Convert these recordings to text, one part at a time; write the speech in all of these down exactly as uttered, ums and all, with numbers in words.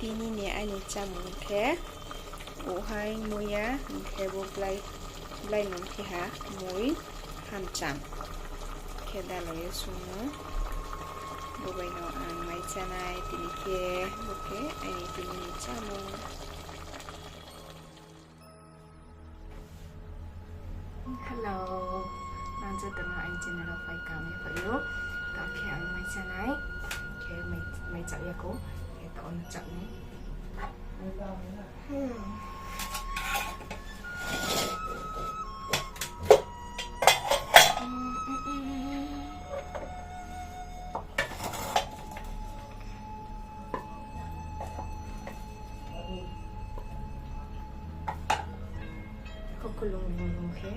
Tini ni aini chámung khe, ouhai muiya, hing khe bo blai, blai nung khe ha, mui, hamcham. Khe daloi ye sung ou. Bo bai no ang mai chánai, tini khe, bo khe aini tini ni chámung. Hello, nang joto no aini channel wo phai kaham ye phai ou. Taoh khe ang mai chánai, khe mai, mai chá ya kho, khe taoh no chá nai. Kho kulung lung lung khe.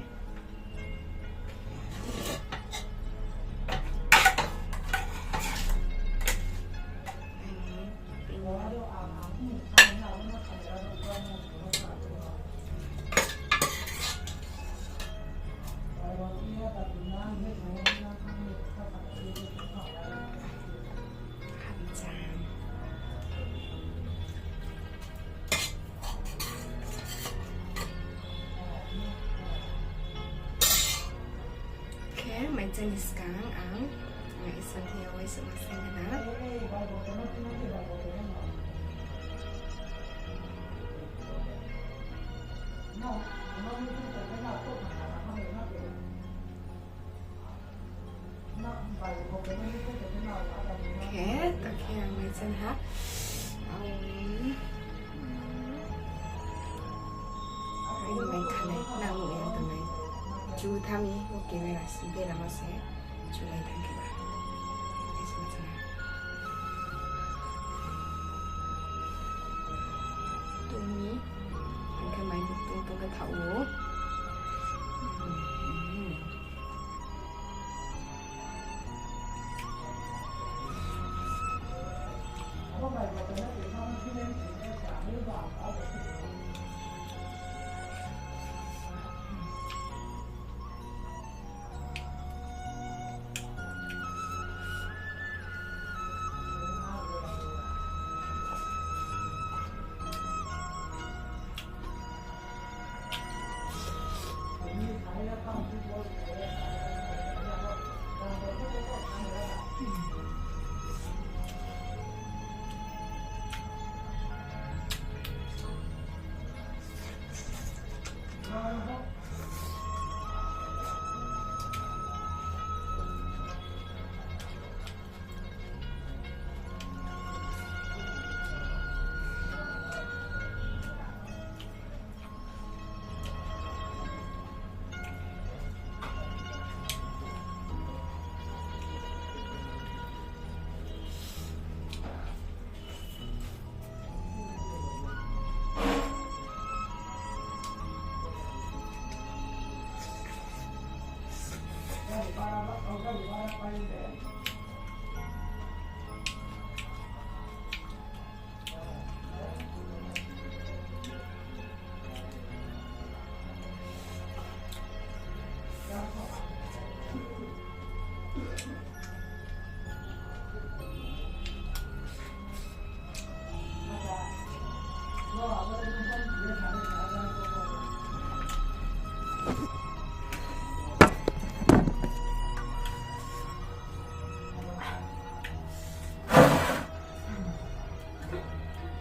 Khe mai chá ni skang ang, ang isa thing yo uaisa ma sa gana. Khe, taoh khe ang mai chá ha. Ang, ang mai khalai, nang nuh ya tongnai. Chu tha mi, bo camera si, bera ma se. Chulai thang khe ba. Tong mi, ang khe mai bo tong tong khe thaoh ou.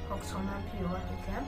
Kok songna phi o, ake khe.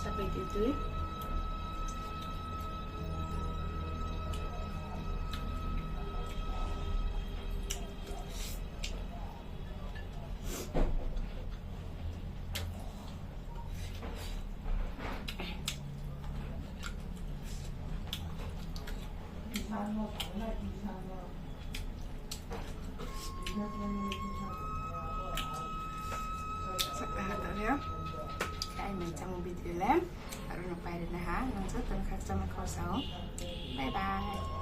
Sapai di tui. Ai mai chamo video le aro no pai ri na ha, nang joto no khakchangma kau sao. Bye bye.